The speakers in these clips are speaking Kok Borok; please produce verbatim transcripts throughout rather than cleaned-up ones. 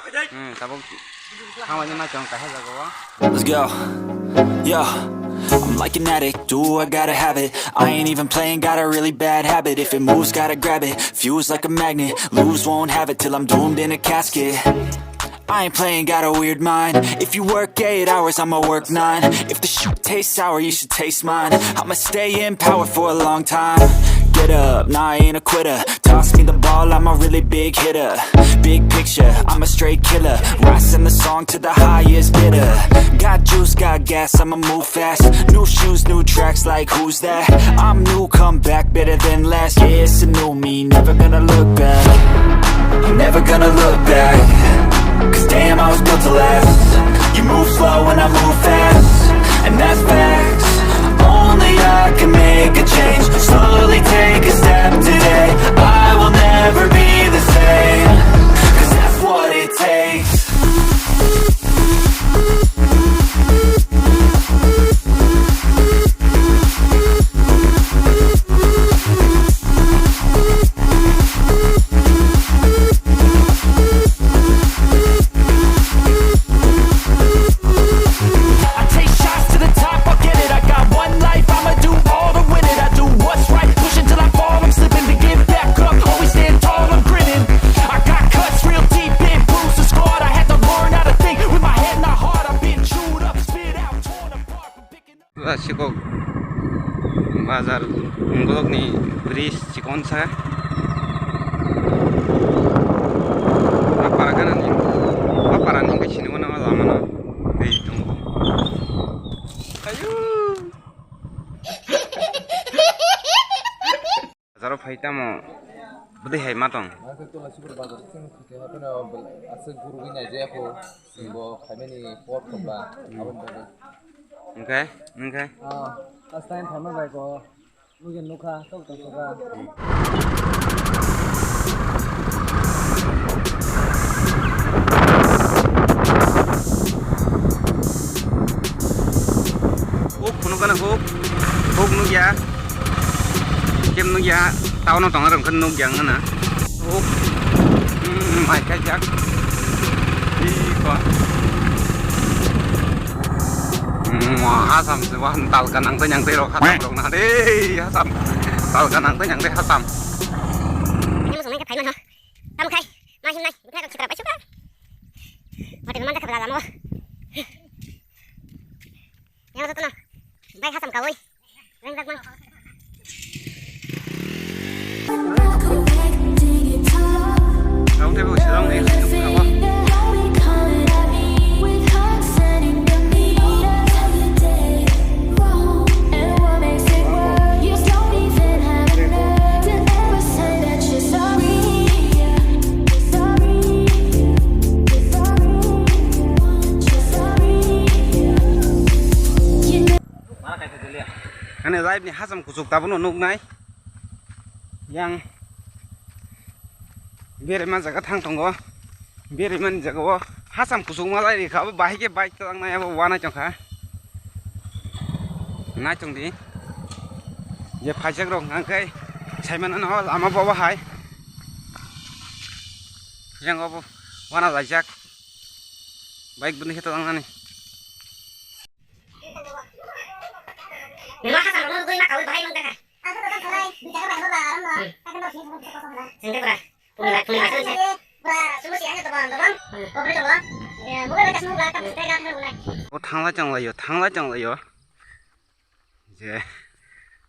Hmm, tabuk thanglaina nai tong kaisa jaga o. Let's go. Yeah. I'm like an addict, do I gotta have it. I ain't even playing, got a really bad habit. If it moves, gotta grab it. Fuse like a magnet, lose, won't have it till I'm doomed in a casket. I ain't playing, got a weird mind. If you work eight hours, I'ma work nine. If the shit tastes sour, you should taste mine. I'ma stay in power for a long time. Get up, nah, I ain't a quitter. Toss me the ball, I'm a really big hitter. Big picture, I'm a straight killer. Rising the song to the highest bidder. Got juice, got gas, I'ma move fast. New shoes, new tracks, like who's that? I'm new, come back, better than last. Yeah, it's a new me, never gonna look back. I'm never gonna look back. 'Cause damn, I was built to last. You move slow and I move fast, and that's facts. Only I can make a change. Slowly take a step today. I will never be the same. 'Cause that's what it takes. I take shots to the top, I'll get it. I got one life, I'ma do all to win it. I do what's right, push until I fall. I'm slipping to get back up. Always stand tall, I'm grinning. I got cuts real deep in, bruise the squad. I had to learn how to think with my head not hard. I've been chewed up, spit out, torn apart from picking up. Sikok bazar, Munggolokni bridge chikon sa. A para ganani, a para ni hwnkhe sini mano lama no tei tongo. Ayu. Bazaro phai tamo bwdwi hai ma tong. Ang khe Tulasipur bazar sing khe hapheno aswk gurugwi naijaya kho, bo khaimani por thokba aboni bagwi. Hwnkhe, hwnkhe? Ah, first time phaima bai kho, nugwi nukha, tok tong thokha. Huk phunukgana huk, huk nukya. Kem nukya, town o tongnai rok khe nukya wngna. Huk, mm, mai khaijak. Iko. Mm, hasam se wan tal ganang tei nang tei rok hasam rok na de, hasam. Tal ganang tei nang tei hasam. Ini musuh main ke payman ha. Kamu kai, masih nai, bukan kau citra baca kan? Hotel mana kau lama? Yang satu no. Bai hasam kawai. Yang tak mang. Kau teh bau sedang ni. Ani live ni hasam kuchuk tabukno nuknai. Yang berema jaga thang tongo. Beremani jaga o hasam kuchuk malai rikha, abo bahai khe bike twlangnai abo wanai tongkha. Nai tongdi. Je phaijak rok hwnkha khe saimano no lama bobo hai. Yang obo wana laijak. Bike bwni khe twlangnani. Nima hasam rok nugwi ma kawi bahai mang kha. Ang khe dokan thanai, bita khe bai hor ba, aram ba. Hmm. Kake no sini thangwi thangwi thangwi. Sini pura, puni bai, puni bai, sini. Pura, sumo si anya doban, doban. Hmm. Kopri doban. Ya, mobile bai kasmu ba, kam stai ga thang bunai. O thanglai chonglai yo, thanglai chonglai yo. Je,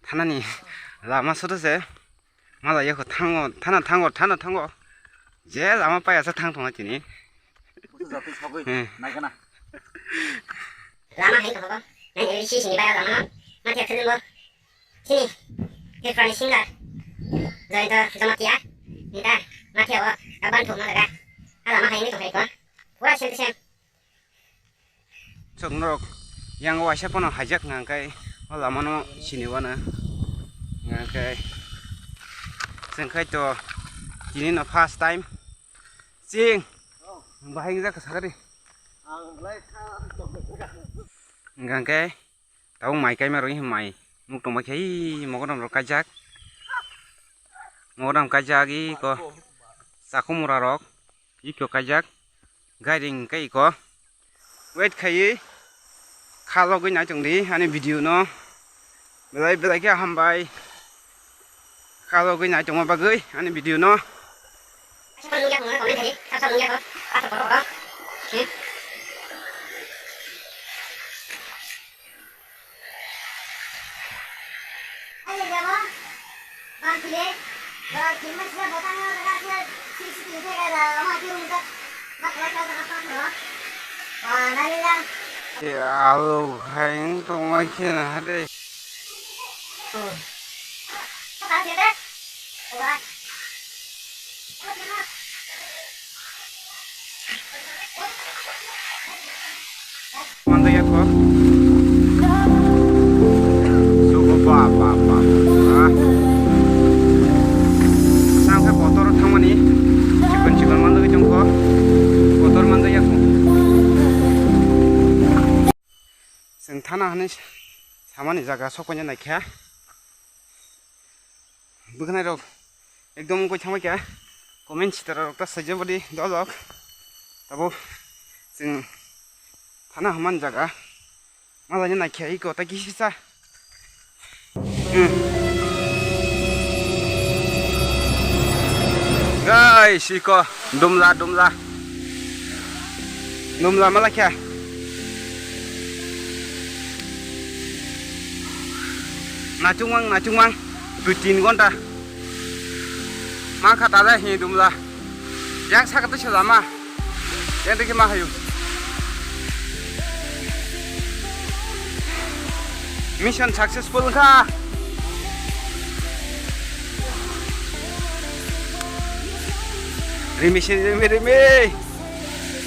thanani lama soto se. Malai yako thango, thana thango, thana thango. Je lama paya sa thang thangna chini. Butu jatwi sagwi. Hmm. Naikana. Lama hai tongkha, nai sini bara lama no. Mathiya film bo. Sini. Tripura ni singer. Jayanta Jamatia. Nita. Mathiya bo. Kaban thok malaga. Lama hai ni tongkha ko. Pura same to same. Chwng norok yang waisa phano haijak hwnkha hwnkhe o lama no sini wana hwnkha hwnkhe chwng khai to tini no first time chwng bahai wngjak kha sakari hwnkha hwnkhe tabuk mai kaima rok mai nuk tongma khe mogodam rok kaijak mogodam kaijak iko chakhumura rok iko kaijak. Gairing kai ko. Wait khaiwi khalogwi nai tongdi ani video no. Belai belai khe hambai. Khalogwi nai tongma bagwi ani video no. Alo, hai, tongma khe na hade. Manda ya ko. Sugo ba, ba, ba, ba. Nang khe kotor thangmani. Chikon chikon manda khe chong ko. Kotor manda ya ko. Chwng thana hwnwi samani jaga sok paina naikha. Bwkhwnai rok ekdom wngwi thangbai kha. Comment sitara rok ta saijak badi dojok. Tabuk chwng thana hwnmani jaga. Malai no naikha iko ta kisa. Hmm. Guys, iko dumla, dumla. Dumla malakha. Nachungmang, nachungmang. Dui tin gonta. Ma kha ta jai hi dumla. Yang saka twi sajama. Yang dikhe ma hayu. Mission successful kha. Rimi si rimi rimi.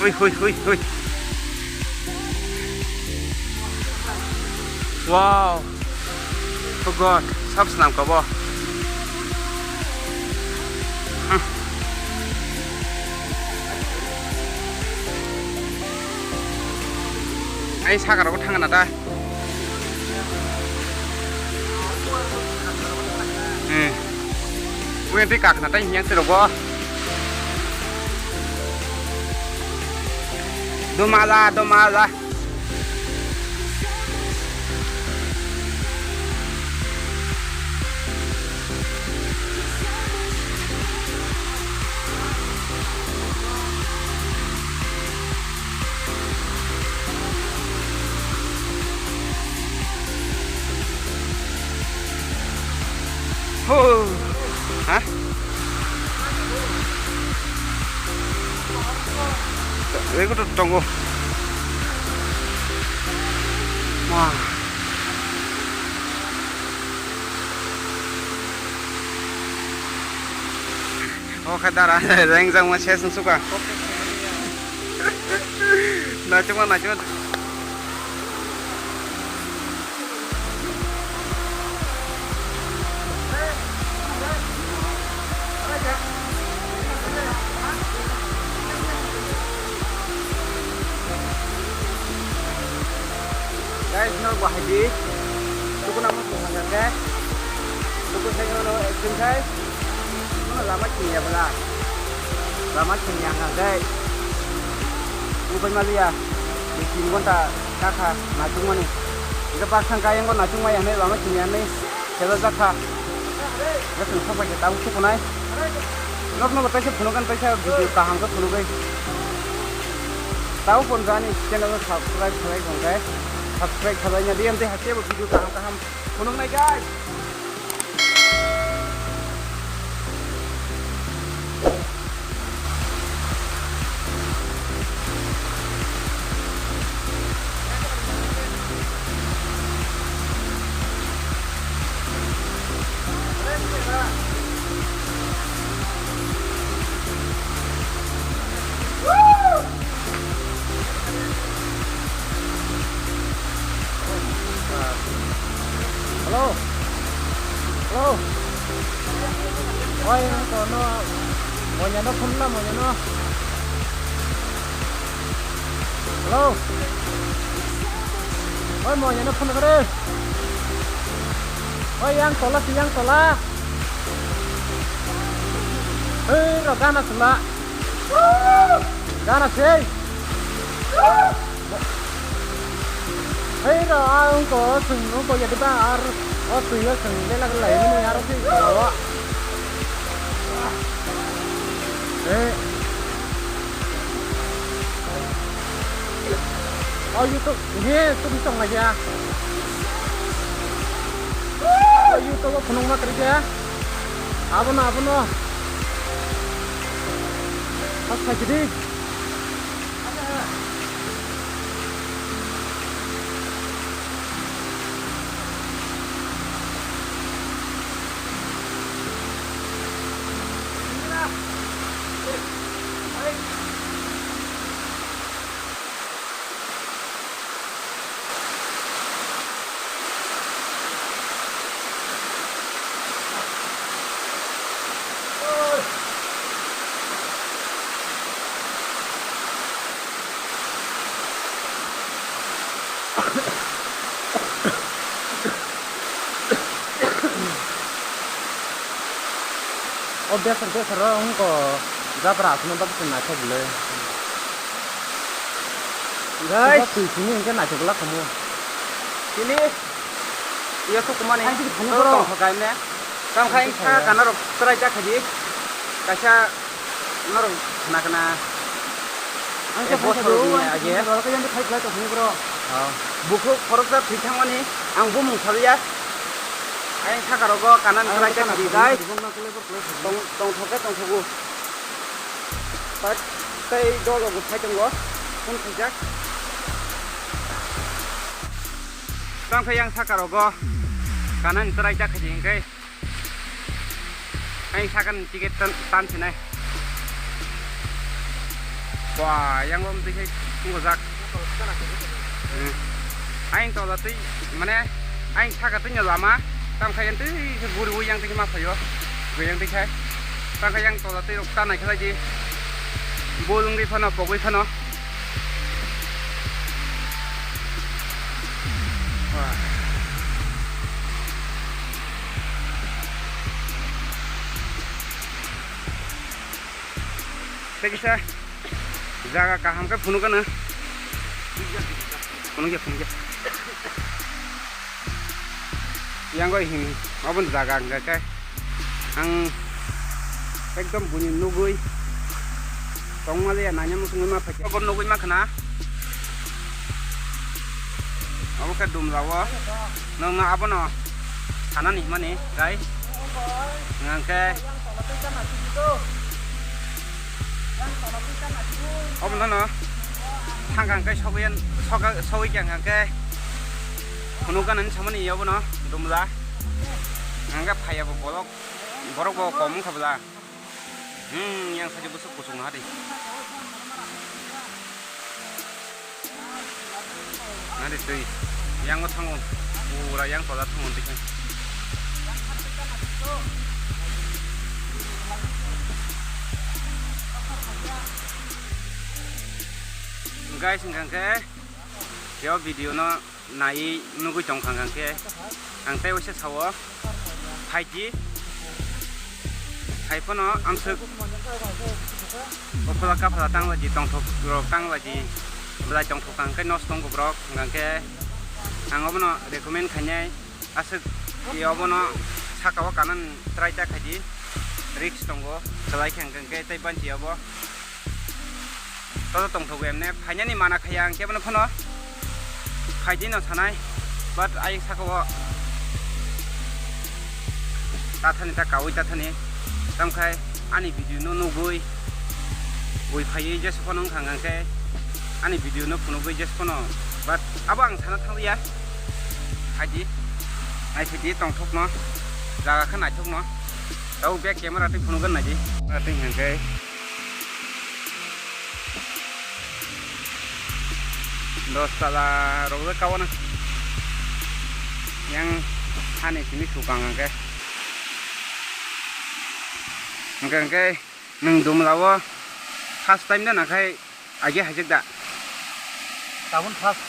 Hui hui hui hui. Wow. Oh God, sab swnam kabo. Hmm. Ai saka rogo thangna ta. Hmm. Ui, tei kakna tai hiya tei rogo. Domala, domala. Ho. Ha? Ego to tongo. Wah. O khe dara, rengjakma se sung suka. Nachuma, nachuma. Guys, no bahai di. Tukuna mo tukuna ke. Tukun saya no action kai. Lama chini ya bela. Lama chini ya ngai. Upai malu ya. Di tin gonta kakha nachung mani. Ika baksan kayang go nachung maya ne lama chini ya ne. Sela jakha. Ika sung sok bai tau sukunai. Nok nok taisa phunugan taisa video kaham khe phunugwi. Tau pon jani channel subscribe khlai jong khe. Subscribe khlai nya di amte hakhe video kaham kaham phunuknai guys. Hello. Hello. Oi, ang kono. Monya no phone na, monya no. Hello. Oi, monya no phone kare. Oi, yang tola si, yang tola. Hei, ro gana sula. Gana sei. Hei ro, ang ko sung no ko ya diba ar o twi o sung bela lai ni aro si ko. Eh. O YouTube, ye tu song la ya. O YouTube o phunung ma kri ya. Abono, abono. Pas ka jidi. O besar besar o wngkha jabra aswkno bagwi se naithok le. Guys. Twi simi hwnkhe naithok glak khamu. Chini. Iya sukumani. Ang chini khani borok. Tong khakai me. Tong khai ang kha kana rok try jak khaji. Kaisa norok khna khna. Ang khe eh, phone bosor khajo, ni ang age. Chini borok yang khai khlai tong khani borok. Oh. Bukhuk khoroksa thwi thangmani ang bumung sabiya. Ayang saka rogo kanan ang khlai jak khaji, guys. Tong, tong thoke tong thogo. Pat tei dolo bo phai tongo. Phone khaijak. Tang khe yang saka rogo kanan try jak khaji hingke. Ang saka ni ticket tan, tan sinai. Wah, yang lom tiket tungko jak. Hmm. Aing tola twi, mane, aing saka twi no lama, tam khai twi se buri ui yang twi ma phaio, goi yang twi khai. Tam khai yang tola twi rok ta nai khlai di. Bolong di phano, pogoi phano. Wah. Tei kisa jaga kaham khe phunukgana. Phunukya, phunukya. Yang oi him, aboni jaga hingka khe ang ekdom buini nugui tongmaliya, naina muchungui ma phaikha. Abo nugui ma khna. Abo khe dumlao. Nwng no abono sanani himani, guys. Hingkhe obo nono thangkha hingkhe sogwi, soga, sogwi khe hingkhe phunukgana hinwi samani obono dumla. Hingkhe phaiya bo bolok, borok bo kom wngkha bwla. Hmm, yang saja busuk kusung hari. Nari twi. Yang o thango. Pura yang tola thango twi. Guys, hingkha khe yo video no nai nugui tong kha hingkha khe ang tei waisa sao. Phaidi. Hai phano amswk. Ophola kaphala tanglaidi, tongthok rok tanglaidi. Belai tongthok tang khe nosto tongo borok. Hingkha khe ang obono recommend khainai. Aswk ye obono saka o kanan try ta khaidi. Risk tongo. Belai khe hingkha khe tei banchi obo. Toto tongthogo emne, phainani mana khaya ang kebono phano phaidi no sanai, but ayang saka o tathani ta kaui tathani, tamkhai ani video no nugui bui phaiwi jesa phano wngkha hingkha khe ani video no phunugui jesa phano, but abo ang sana thangliya, phaidi naiphaidi tongthokno, jaga khe naithokno, tabuk back camera twi phunukgwi naidi, twi hingkha khe. Dos tala rok le kawana. Yang hani simi sukang hingkhe. Hingkhe, hingkhe nwng dumlao first time da nakhai agi haijak da? Tabun first.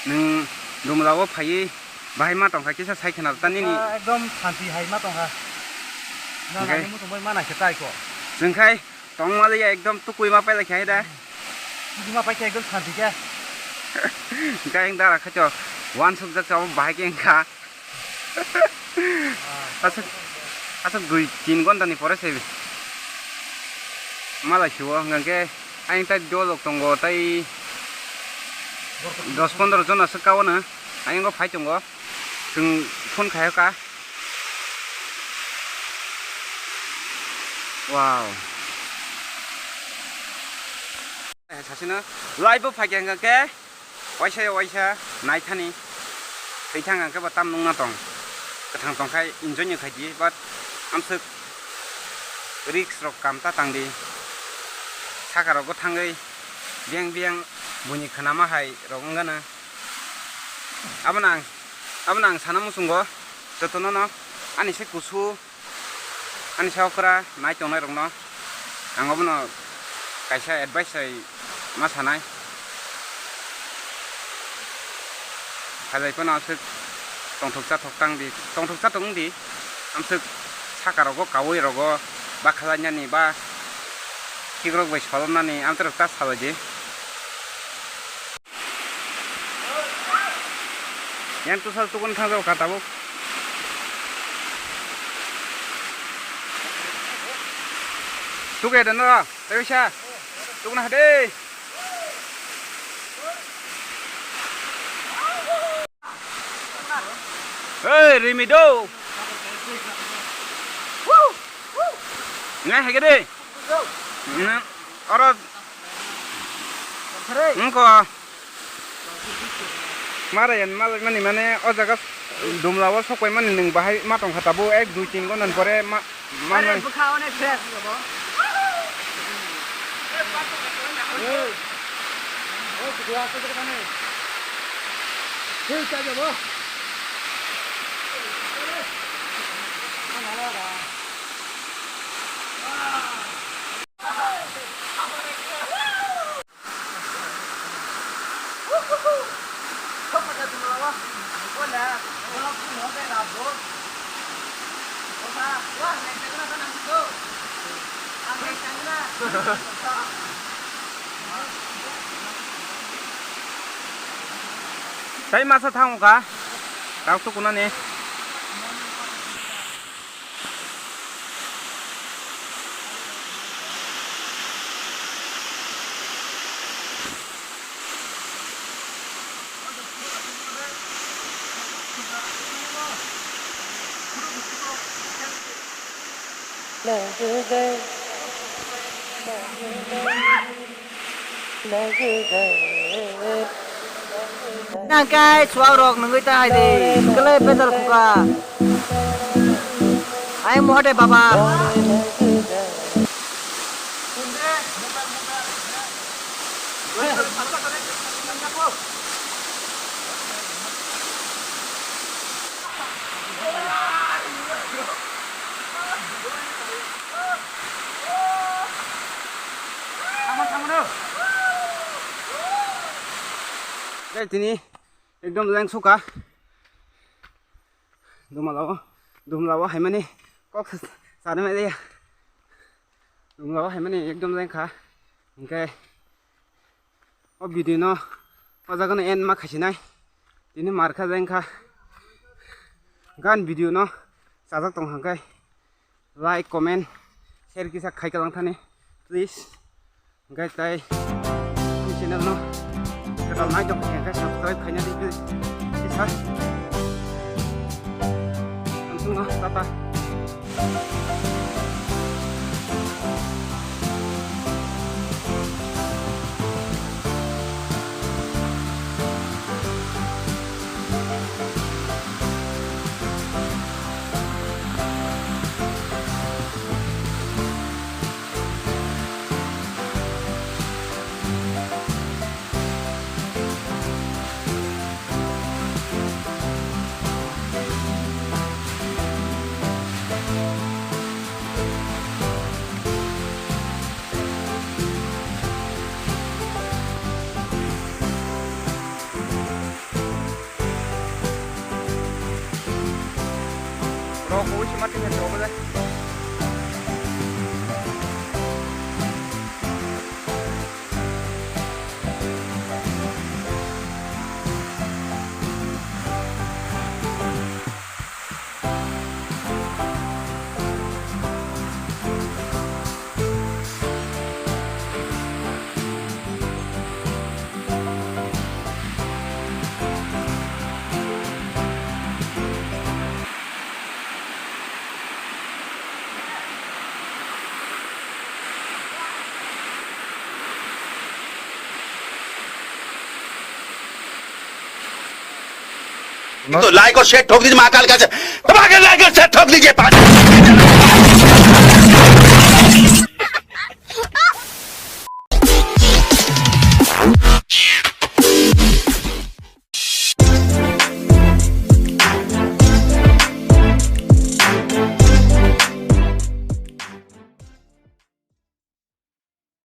Nwng dumlao phaiwi bahai ma tongkha kisa sai khna ta nini. Ah, ekdom santi hai ma tongkha. Na hingkhe nani muchung bai ma naikhe tai ko. Hingkhe Tongmaliya ekdom tukui ma pailai kha da. Bima pai khe ekdom santi khe. Hingke ang dara khacho wansuk jak chabo bahai khe wngkha. Aswk, aswk dui tin ghonta ni pore se malai siwo hingke ang tai dojok tongo tai dos pondro jon aswk kawo no ayang go phai tongo. Chwng phone khayo ka. Wow. Eh, sasino live bo phaikha hwnkha khe waisa waisa naithani thwithang hwnkhe bo tam nungna tong. Kwthang tongkhai enjoy ni khaidi, but amswk risk rok kam ta tangdi. Saka rogo thangwi biyang biyang buini khwnama hai rok wngano. Abono ang, abono ang sana muchungo jotono no ani se kusu, ani se okra nai tongnai rokno ang obono kaisa advice hai ma sanai. Hajai phano aswk tongthok chathok tang di, tongthok chathok wng di, amswk saka rogo kawi rogo ba khalainani ba khikrok bai solomnani amtwrok ta salai di. Yang tusal tukun thang jao ka tabuk. Tuke dan ro, tebisa. Tukun hade. Hey, Rimido. Ngai hege de. Oro. Ngko. Mara yan malai mani mane o jaga dumla o sok pai mani nwng bahai ma tong kha tabuk ek dui tin ghonta ni pore ma, ma. Are nai. Bwkha onek fresh. Hey. Oh, bwkha aswk kha nai. Hey, ta jabo. Tai masa thango ka, tak tukunani. Nang kai chuak rok nungui ta hai de, kele pedal khuka. Ai mohade baba. Tei tini ekdom lengsuka. Dumlao, dumlao haimani kok sanimai ya. Dumlao haimani ekdom lengkha. Hingke o video no o jaga no end ma khaisinai. Tini markha jengkha. Gan video no chajak tong hangkai like, comment, share kisa khai kalang thani, please. Hingkai tai ani channel no kwtal nai tong khe hingkai subscribe khaina di, please. Kisa. Ang tungma tata. Rok ui sima tinggal coba deh. तो लाइक और शेयर ठोक दीजिए महाकाल का, दबा के लाइक और शेयर ठोक दीजिए।